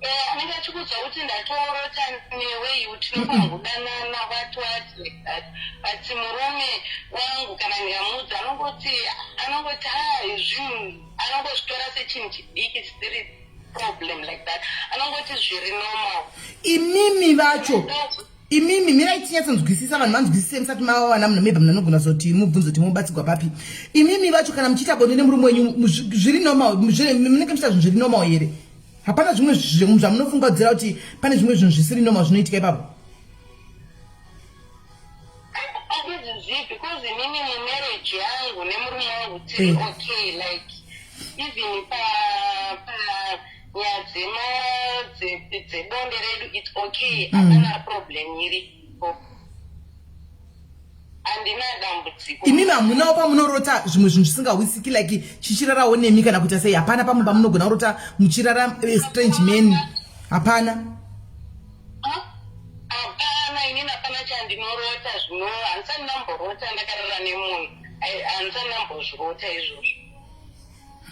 Eh, anenge achikuudza kuti ndatorota newe iwe tinofanira kudanana what what like that but murume wangu kana ndikamuudza anongoti anongoti ha zvinhu anongozvitora sechinhu chidiki chisiri problem like that anongoti zviri normal imimi vacho Imimi mirai tinyatsonzwisisa vanhu vanzwisise musati mawana munhu maybe munhu anogona zoti mubvunzo kuti mobatsigwa papi. Imimi vacho kana muchiita bonde nemurume wenyu zviri normal munenge muchiita zvinhu zviri normal here? Hapana zvimwe zvamunofunga kuti pane zvimwe zvinhu zvisiri normal zvinoitika ipapo? Handizivi because inini mumarriage yangu nemurume wangu tiri okay, like even pa panyaya dzebonde redu it's okay. Hapana problem iripo, handina dambudziko. Imimi hamunawo pamunorota zvimwe zvinhu zvisingawisiki, like chichirarawo nemi kana kuita sei? Hapana pamwe pamunogona kurota muchirara strange man? Hapana? Hapana, inini hapana chandinorota zvino. Handisati ndamborota ndakarara nemunhu. Handisati ndambozvirota izvozvo.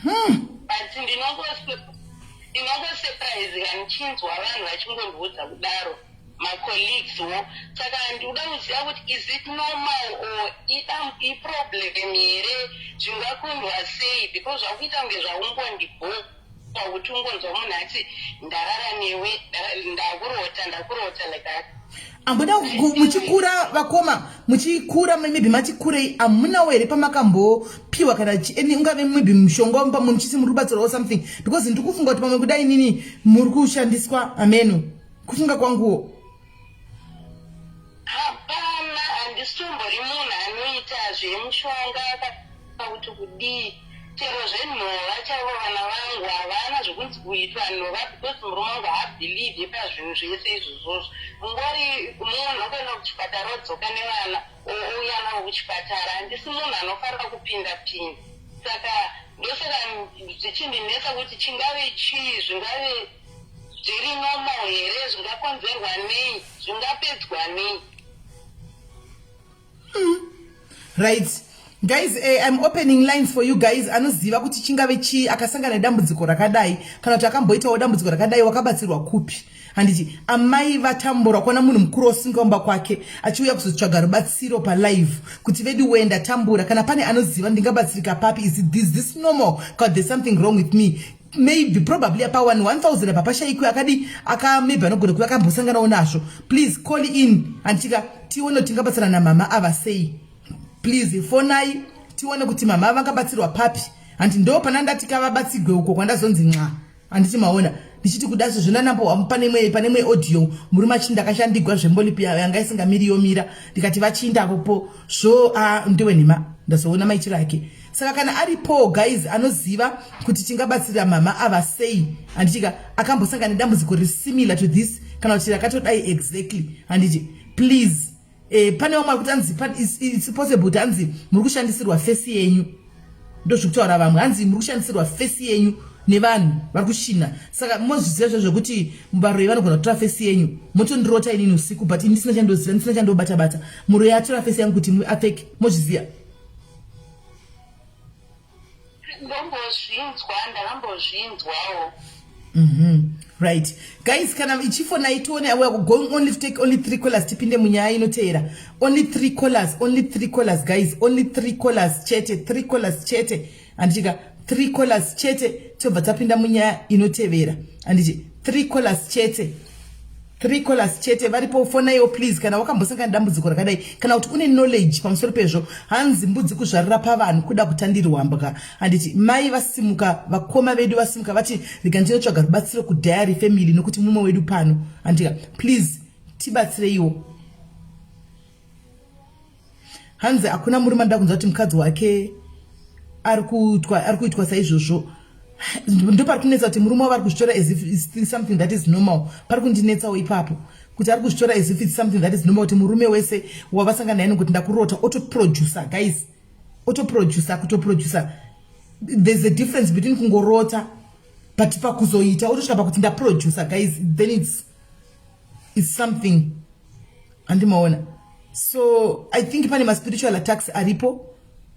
But ndinongosurprisika ndichinzwa vanhu vachingondiudza kudaro, macolleagues wo. Saka ndikuda kuziva kuti is it normal or iproblem here? Zvingakundwa sei? Because zvakuita kunge zvaungondibhowa kuti ungonzwa munhu ati ndarara newe, ndakurota, ndakurota like that. Amboda muchikura, vakoma, muchikura, maybe mati kurei, hamunawo here pamakambopiwa kana ungave maybe mushonga pamwe muchiti muri kubatsirwawo something? Because ndiri kufunga kuti pamwe kudai nini muri kushandiswa, ameno, kufunga kwanguwo. Hapana, handisimbori munhu anoita zvemushonga kana kuti kudii, chero zvenhova chaivo. Vana vangu havana zvekunzi kuitwa nhova because murume wangu haabelieve pazvinhu zvese izvozvozvo. Mungori munhu okuenda kuchipatara, odzoka nevana, ouya navo kuchipatara. Handisi munhu anofarira kupinda pinda, saka ndosaka zvichindinetsa kuti chingave chii, zvingave zviri normal here, zvingakonzerwa nei, zvingapedzwa nei? Right guys, I'm opening lines for you guys. Anoziva kuti chingave chii, akasangana nedambudziko rakadai kana kuti akamboitawo dambudziko rakadai, wakabatsirwa kupi? Handiti amai vatambura kuona munhu mukuru osinga kwake achiuya kuzotsvaga rubatsiro palive kuti vedu we ndatambura. Kana pane anoziva ndingabatsirika papi, is this normal because there's something wrong with me? Maybe probably apa 1000 apa pashaikwe akadi aka maybe anogona kuva akambosanganawo nazvo. Please call in, handitika tione kuti tingabatsirana namama ava sei. Please fonai tione kuti mama vangabatsirwa papi. Handi ndo pana ndati kavabatsigwe uko kwandazonzi nxa. Handiti maona ndichiti kuda sezvo ndanambo pane imwe audio, murume achiti ndakashandigwa zvembolipi yanga isingamiri yomira, ndikati vachiindavopo zvo ndewe nhema. Ndazoona maitiro ake. Saka kana aripo guys anoziva kuti tingabatsira mama ava sei, handitika akambosangana nedambudziko risimilar to this kana kuti rakatodai exactly, handiti please. Pane vamwe vari kuti anzi it's possible kuti hanzi muri kushandisirwa face yenyu. Ndozvikutaura vamwe, hanzi muri kushandisirwa face yenyu nevanhu vari kushina. Saka mozviziva zvo zvekuti varoi vanogona kutora face yenyu, motondirota inini usiku, but ini ndisina chandoziva, ndisina chandobata-bata, muroi atora face yangu kuti apfeke. Mozviziva? Ndombozvinzwa, ndakambozvinzwawo. Right guys, kana ichifonai tione. We are going only to take only three callers, tipinde munyaya inoteera. Only three callers, only three callers guys, only three callers chete, three callers chete, handichika three callers chete, tobva tapinda munyaya inotevera, handiti? Three callers chete, three callers chete. Varipo, fonaiwo please kana wakambosangana nedambudziko rakadai kana kuti une knowledge pamusoro pezvo. Hanzi mbudzi kuzvarira pavanhu kuda kutandirwa mbwa. Handiti mai vasimuka, vakoma vedu vasimuka, vati rega ndinotsvaga rubatsiro kudiary family nokuti mumwe wedu pano. Handika please tibatsireiwo. Hanzi hakuna murume anoda kunzwa kuti mukadzi wake ari kuitwa saizvozvo. Ndo pari kunetsa kuti murume wavo ari kuzvitora as if it's something that is normal. Pari kundinetsawo ipapo kuti ari kuzvitora as if it's something that is normal, kuti murume wese wavasangana naye nokuti ndakurota, otoproducer guys, otoproducer, kutoproducer. There's a difference between kungorota, but pakuzoita otosvika pakuti ndaproducer guys, then it's something, handimaona? So I think pane maspiritual attacks aripo,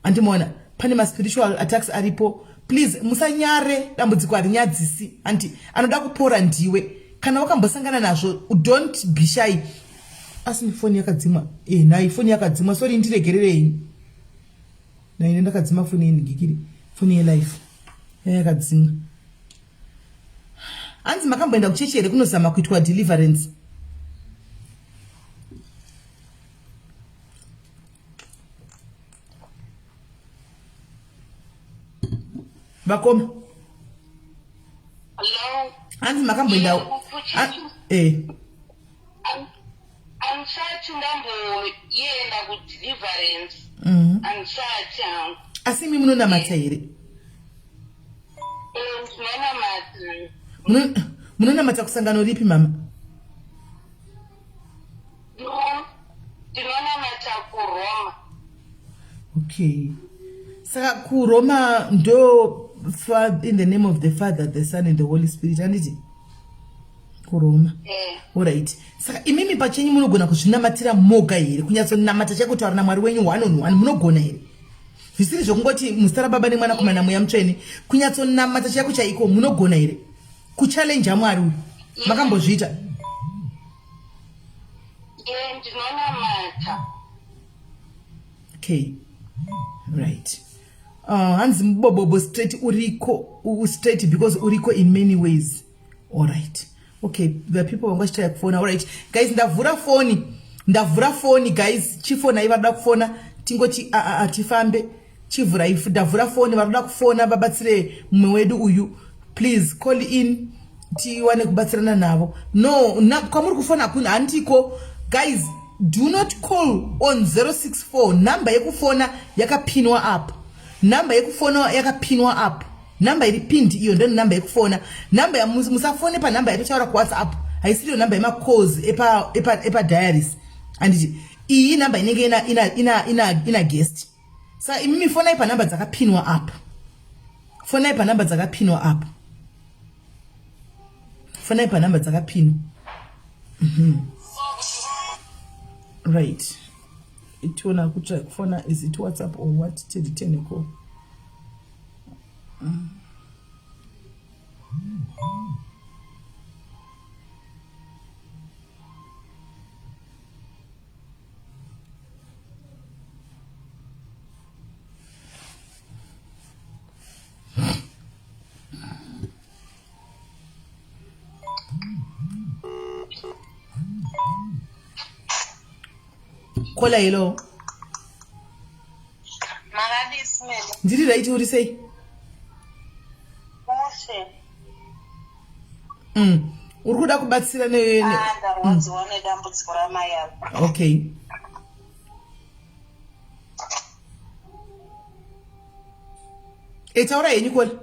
handimaona? Pane maspiritual attacks aripo. Please musanyare, dambudziko harinyadzisi. Handi anoda kupora ndiwe. Kana wakambosangana nazvo, don't be shy. Asi foni yakadzimwa? E, nhai, foni yakadzimwa. Sorry, ndiregererei, naine ndakadzima foni yenhigikiri, foni yelife yayakadzimwa. Hanzi makamboenda kuchechi here kunozama kuitwa deliverance? Vakoma? Hello? Hanzi makamboenda? Andisati ndamboenda. Zvekuenda kudeliverance handisati hangu. Asi imi munonamata here? Ndinonamata. Munonamata kusangano ripi mama? Ndinonamata kuRoma. Okay, saka kuRoma ndo in the name of the Father, the Son and the Holy Spirit, handiti? KuRoma. Alright, saka imimi pachenyu munogona kuzvinamatira moga here? Kunyatsonamata chaiko, kutaura naMwari wenyu one on one, munogona here? Zvisiri zvekungoti muzita raBaba neMwanakomana Mweya Mutsvene, kunyatsonamata chaiko chaiko, munogona here kuchallenge Mwari uyu? Makambozviita? Ndinonamata. Okay, right. Hanzi mubobobo straight uriko straight because uriko in many ways. Alright, okay, the people vanga vachitaya kufona. Alright guys, ndavhura foni, ndavhura foni guys, chifonai varikuda kufona. Tingoti tifambe, chivhurai, ndavhura foni, varikuda kufona vabatsire mumwe wedu uyu, please call in tiwane kubatsirana navo. No, kwamuri kufona hakuna, handiko guys. Do not call on 064. Namba yekufona yakapinwa up, namba yekufona yakapinwa up, namba iri pinned iyo ndo namba yekufona. Namba musafone panhamba yatotaura kuWhatsApp, haisiriyo namba yemacalls epadiaries, handiti? Iyi namba inenge ina guest. Saka imimi fonai panhamba dzakapinwa up, fonai panhamba dzakapinwa up, fonai panhamba dzakapinwa. Right, tiona kutsva kufona. Is it WhatsApp or what? Tiri teneko. Caller, hello. Makadii, Simele? Ndiri right, uri sei? Mushe. Uri kuda kubatsira ne Ah, ndarwadziwa nedambudziko ramai ava. Okay. E, taura henyu, caller.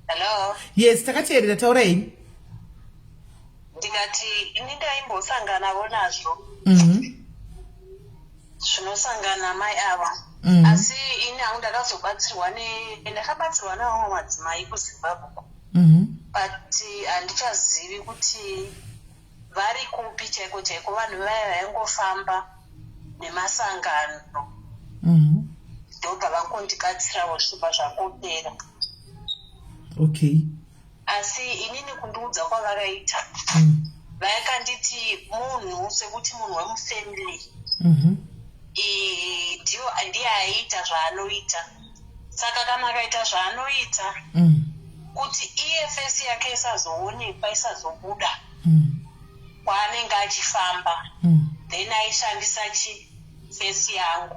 Hello. Yes, takateerera, taura henyu. Ndikati ini ndaimbosanganavo nazvo zvinosangana mai ava. Asi ini hangu ndakazobatsirwa ne ndakabatsirwa nevamwe madzimai kuZimbabwe. But handichazivi kuti vari kupi chaiko chaiko, vanhu vaya vaingofamba nemasangano. Ndobva vangondibatsirawo, zvichibva zvangopera. Asi inini kundiudza kwavakaita, vakanditi munhu sekuti munhu wemufamily ndiyo ndiye aiita zvaanoita. Saka kana akaita zvaanoita, kuti iye face yake isazoonekwa, isazobuda kwaanenge achifamba, then aishandisa chi face yangu,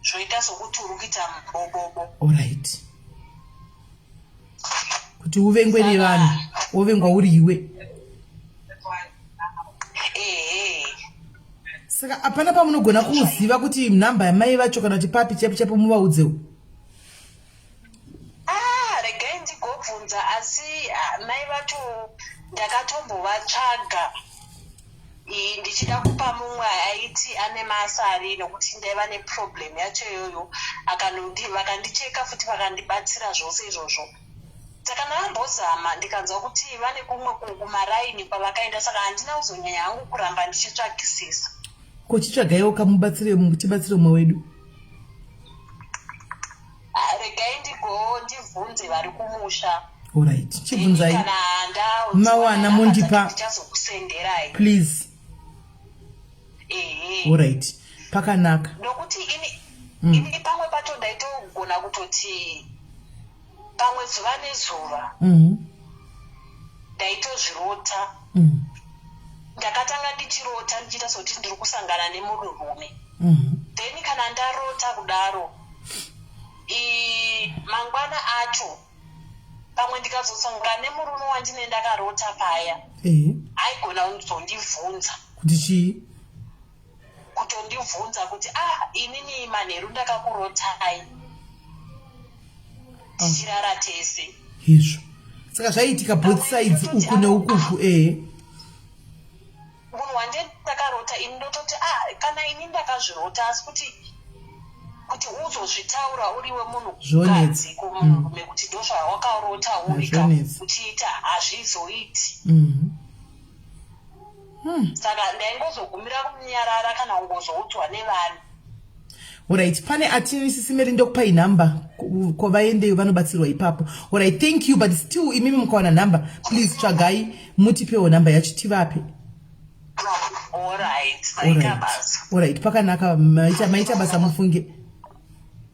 zvoita sokuti uri kuita mubobobo. Alright, kuti uvengwe nevanhu, wovengwa uri iwe. Ehe. Saka hapana pamunogona kuziva kuti nhamba yamai vacho kana kuti papi chaipo chaipo muvaudzewo? Ah, regai ndigobvunza. Asi mai vacho ndakatombovatsvaga ndichida kupa mumwe aiti ane masari, nokuti ndaiva neproblem yacho iyoyo. Vakandicheka futi, vakandibatsira zvose izvozvo. Saka ndakambozama, ndikanzwa kuti vane kumwe kumaraini kwavakaenda, saka handina kuzonyanya hangu kuramba ndichitsvagisisa. Ko chitsvagaiwo kamubatsire, tibatsire umwe wedu. Ah, regai ndigo ndibvunze vari kumusha. Alright, chibvunzai. Kana Mawana mondipa. Ndichazokusenderai. Please. Ehe. Alright, pakanaka. Nokuti ini ini pamwe pacho ndaitogona kutoti pamwe zuva nezuva ndaitozvirota. Ndakatanga ndichirota ndichiita sokuti ndiri kusangana nemunhurume. Then kana ndarota kudaro, mangwana acho pamwe ndikazosangana nemurume wandine ndakarota paya, aigona kuzondibvunza kuti chii? Kutondibvunza kuti, ah, inini manheru ndakakurotai tichirara tese. Izvo saka zvaiitika both sides, uku neukuku, ehe. Munhu wande ndakarota ini, ndototi, ah, kana ini ndakazvirota, asi kuti uzozvitaura uriwe munhukadzi kumunhurume kuti ndozvawakarota urika uchiita, hazvizoiti. Saka ndaingozogumira kunyarara kana kungozoudzwa nevanhu. Alright, pane atini Sisi Mary, ndokupai nhamba kwavaendeyo vanobatsirwa ipapo. Alright, thank you, but still imimi mukawana nhamba, please tsvagai mutipewo nhamba yacho tivape. Alright, pakanaka, maita basa mufunge.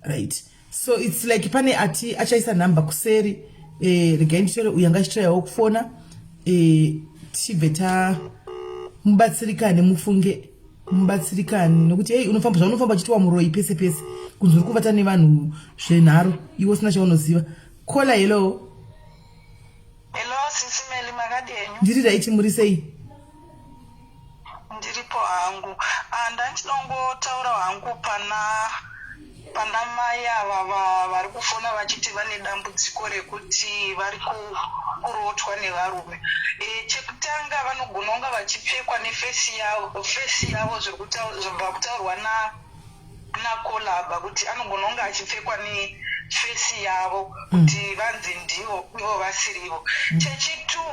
Right, so it's like pane ati achaisa nhamba kuseri. Regai nditore uyu anga achitrayawo kufona, tibve ta mubatsirikane mufunge, mubatsirikane, nokuti ei unofamba zvaunofamba uchitiwa muroyi pese pese, kunzi uri kuvata nevanhu zvenharo, iwe usina chaunoziva. Caller, hello. Hello, Sisi Meli, makadini? Ndiri right, muri sei? Ndiripo hangu. Ah, ndandinongotaura hangu pana mai ava vari kufona vachiti vane dambudziko rekuti vari kurotwa nevarume. Chekutanga, vanogona kunga vachipfekwa neface yavo, face yavo zvobva kutaurwa nacaller kuti anogona kunge achipfekwa neface yavo kuti vanzi ndivo, ivo vasirivo. Chechitwo,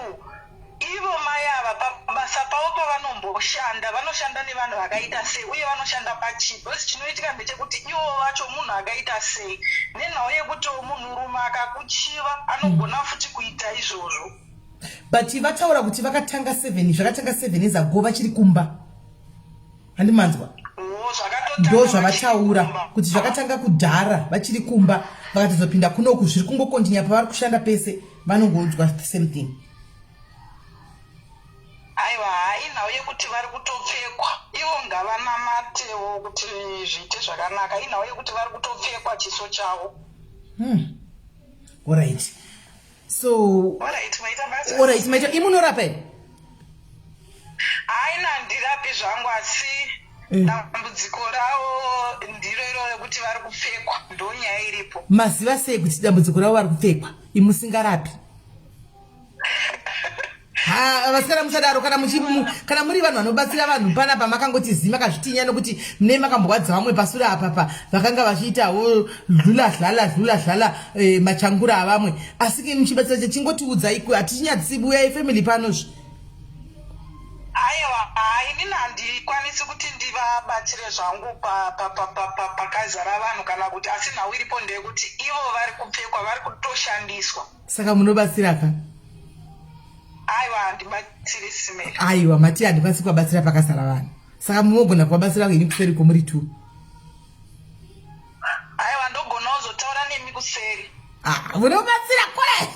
ivo mai ava pabasa pavo pavanomboshanda, vanoshanda nevanhu vakaita sei uye vanoshanda pachii? Because chinoitika ndechekuti ivo vacho munhu akaita sei, nenhau yekutiwo munhurume akakuchiva anogona futi kuita izvozvo. But vataura kuti vakatanga seven, zvakatanga 7 years ago vachiri kumba, handimanzwa? Ndo zvavataura kuti zvakatanga kudhara vachiri kumba, vakatozopinda kunoku zviri kungocontinue. Pavari kushanda pese vanongoudzwa the same thing. Aiwa, inhau yekuti vari kutopfekwa. Ivo ngavanamatewo kuti zviite zvakanaka. Inhau yekuti vari kutopfekwa chiso chavo. Alright, so alright, maita. Imunorapa here? Haina, handirapi zvangu, asi dambudziko ravo ndiro iro rekuti vari kupfekwa, ndo nyaya iripo. Maziva sei kuti dambudziko ravo vari kupfekwa imusingarapi? Ha, vasikana, musadaro. Kana muri vanhu vanobatsira vanhu panapa, makangoti zi makazvitinya, nokuti mune makambowadza vamwe pasure apapa vakanga vachiitawo dlula dlala dlula dlala, machangura avamwe, asi muchibatsira, chingotiudzai, hatichinyadzisi. Uyai family panozvi. Aiwa, inini handikwanisi kuti ndivabatsire zvangu pakazara vanhu kana kuti, asi nhau iripo ndeyekuti ivo vari kupfekwa, vari kutoshandiswa. Saka munobatsira ka? Aiwa, handibatsiri, Sisi Meli. Aiwa, mati handikwanisi kuvabatsira pakazara vanhu, saka munogona kuvabatsira ini kuseri komuri two. Aiwa, ndogona kuzotaura nemi kuseri. Ah, munobatsira kore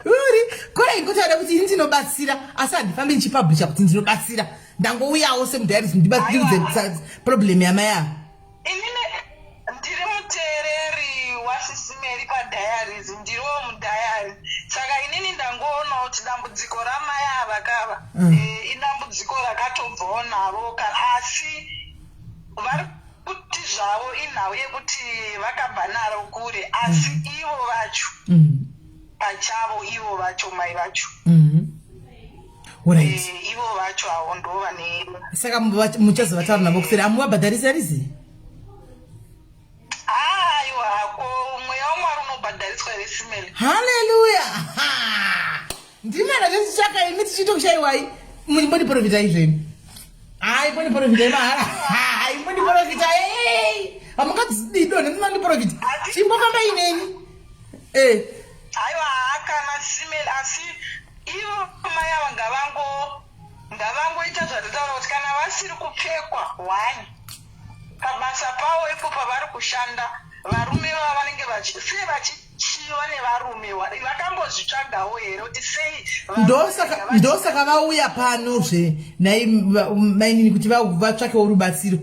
uri kore ingotaura kuti ini ndinobatsira, asi handifambi ndichipublisha kuti ndinobatsira. Ndangouyawo semudiaries ndibatsiridze problem yamai ava. Inini ndiri muteereri waSisi Meri padiaries, ndiriwo mudiary, saka inini ndangoonawo kuti dambudziko ramai ava kava idambudziko rakatobvawo navo kana, asi vari kuti zvavo inhau yekuti vakabva naro kure, asi ivo vacho pachavo, ivo vacho, mai vacho, ivo vacho avo ndo vane. Saka muchazovataura navo kuseri, hamuvabhadharisi arizi? Aiwa, ko mweya wamwari unobhadhariswa here, Sisi Meli? Haleluya! Ndimana tichitsvaka imi tichitokushaiwai. Mboniprofitai zvenyu. Hai, mboniprofitai mahara. Hai, mboniprofitai, hamungadzididone munondiprofita, chimbofambai neni. Aiwa, kana Sisi Meli, asi ivo mai ava ngavangoita zvatataura kuti kana vasiri kupfekwa, one, pabasa pavo ipo pavari kushanda, varume vava vanenge sei vachichiva nevarume? Vakambozvitsvagawo here kuti sei? Ndosaka vauya panozve nai mainini, kuti vatsvakewo rubatsiro.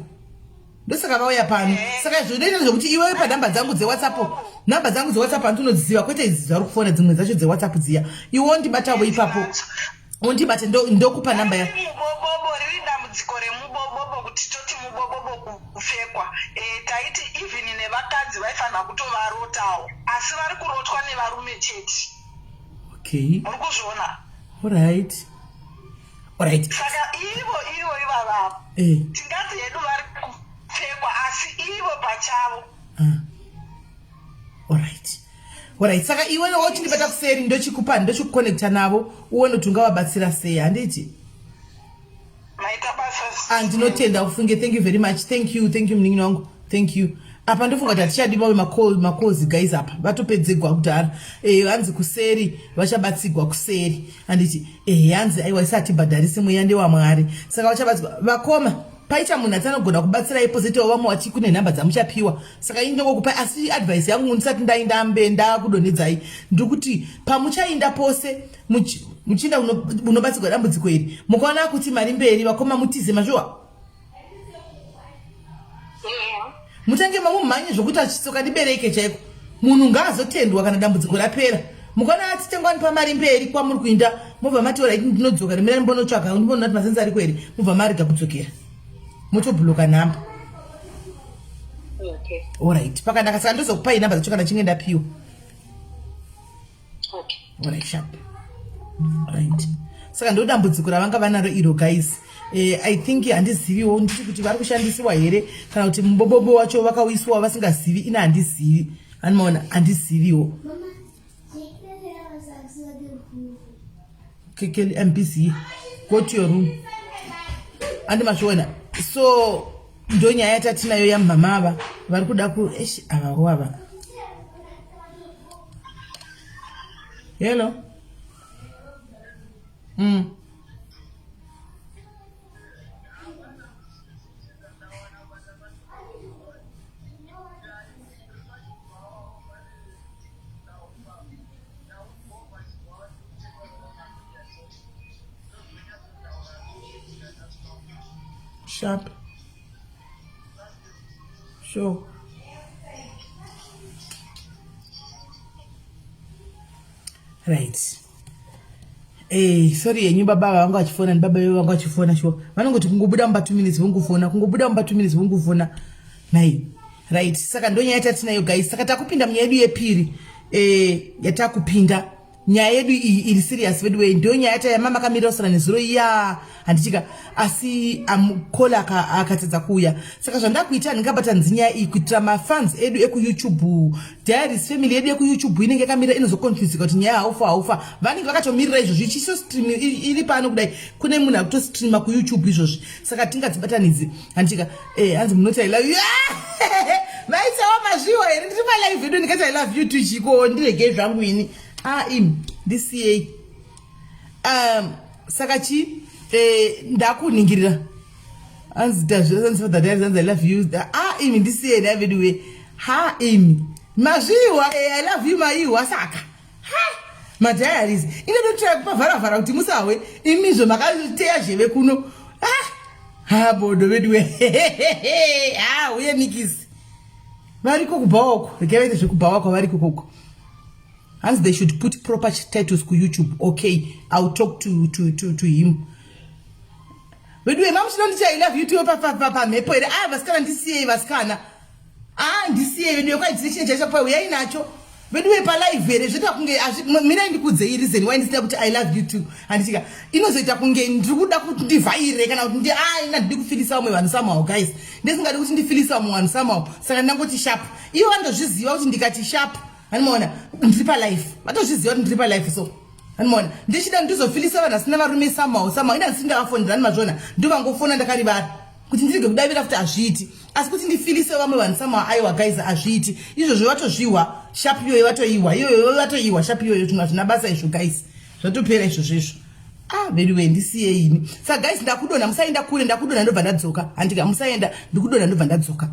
Ndosaka vauya pano. Saka izvo ndoita zvekuti iwewe panhamba dzangu dzeWhatsApp, nhamba dzangu dzeWhatsApp handinodziziva, kwete idzi dzauri kufona, dzimwe dzacho dzeWhatsApp dziya, iwe wondibatawo ipapo, wondibate, ndokupa nhamba ya Bobo riri dambudziko. Dambudziko remubobobo kuti toti mubobobo kupfekwa e, taiti even nevakadzi vaifanira kutovarotawo asi vari kurotwa nevarume chete. Okay. Muri kuzviona? Alright. Alright. Saka ivo ivo ivavavo eh. Tingati hedu vari kupfekwa asi ivo pachavo. Alright. Alright. Saka iwe wochindibata kuseri ndochikupa ndochikuconnecta navo uone kuti ungavabatsira sei handiti? Maita basa. Ah, ndinotenda ufunge. Thank you very much. Thank you. Thank you munin'ina wangu. Thank you. Apa ndofunga kuti hatichadi vave macalls guys apa. Vatopedzegwa kudhara. Eh, hanzi kuseri vachabatsigwa kuseri. Handiti eh hanzi aiwa isati bhadharisi mweya ndewaMwari. Saka vachabatsigwa vakoma paita munhu ati anogona kubatsira ipo zete vamwe vati kune nhamba dzamuchapiwa saka ini ndongokupai asi advice yangu ndisati ndainda mbe ndakudonhedzai ndiri kuti pamuchainda pose muchiinda unobatsirwa dambudziko iri mukaona kuti mari mberi vakoma mutize mazviwa mutange mamumhanye zvokuti achitsoka ndibereke chaiko munhu ngaazotendwa kana dambudziko rapera mukaona ati tengwani pamari mberi kwamuri kuinda mobva mati orit ndinodzoka ndimira ndimbonotsvaga ndimboona kuti masenzi ariko here mobva marega kudzokera motobhuloka nhamba orit pakanaka saka ndozokupai nhamba dzacho kana chinge ndapiwa Okay. Alright, sharp. Right. Saka ndo dambudziko ravanga vanaro iro guys. Eh, I think handiziviwo nditi kuti vari kushandisiwa here kana kuti mubobobo wacho vakawiswa vasingazivi ina handizivi. Anomaona handiziviwo. Kekeli I'm busy. Go to your room. Andi mazviona. So ndonyaya yatatinayo yamama ava vari kuda ku eish avawo ava hello mm. Sharp. Sure. Right. Hey, eh, sorry yenyu baba vangu vachifona ndibaba vedu vangu vachifona shuwa vanongoti kungobuda mumba two minutes vongofona kungobuda mumba two minutes vongofona nai right saka ndonyaya yatinayo guys saka takupinda munyaya yedu yepiri eh, yatakupinda nyaya yedu iyi iri serious veduwee ndiyo nyaya yata yamama kamirira kusana nezuro iya handichika asi amukola akatadza kuuya saka zvandakuita handingabatanidzi nyaya iyi kuitira mafans edu ekuyoutube diaries family yedu yekuyoutube inenge yakamira inozoconfusika kuti nyaya haufa haufa vanenge vakatomirira izvozvi ichiso stream iri pano kudai kune munhu akutostreama kuyoutube izvozvi saka tingadzibatanidzi handichika eh, hanzi munoti i love you maitawa mazviwa here ndiri palive edu ndikati i love you too chiko ndiregei zvangu ini ah imi ndisiyei um, saka chi eh, ndakuningirira hanzi tazviranzi i love you ah imi ndisiyei nhai veduwe ha imi mazviwa eh, i love you maiwa saka ha madiaries inototraya kupavharavhara kuti musahwe imizvo makateya zheve kuno ah ha bodo veduwe ha uye nikisi variko kubhawa uko regai vaite zvekubhawa kwavariko koko hanzi they should put proper titles kuyoutube okay ill talk to, to, to, to him veduwe mamuchinonditi i love you too pamhepo here a ah, vasikana ndisiyei vasikana a ah, ndisiyei veduwe kwaidzire chine chaichakupai uyai nacho veduwe palive here zvoita kunge mirai ndikudzei reason why ndisina kuti i love you too handitika inozoita kunge ndiri kuda kuti ndivhaire kana kuti ndi a ina ndidi kufilisa vamwe vanhu somehow guys ndisingadi kuti ndifilisa vamwe vanhu somehow saka ndangoti sharp ivo vanotozviziva kuti ndikati sharp Anomaona ndiri palife vatozviziva kuti ndiri palife so anomaona ndichida ndizofilisa vanhu vasina varume somehow somehow ina ndisiri ndavafonera ani mazvona ndovangofona ndakarivara kuti ndirege kudavira futi hazviiti asi kuti ndifilise vamwe vanhu somehow aiwa guys hazviiti izvozvo vatozvihwa sharp iyoyo vatoihwa iyoyo vatoihwa sharp iyoyo zvinhu hazvina basa izvo guys zvatopera izvozvo izvo ah veduwe ndisiyei ini saka guys ndakudonha musaenda kure ndakudonha ndobva ndadzoka handika musaenda ndikudonha ndobva ndadzoka.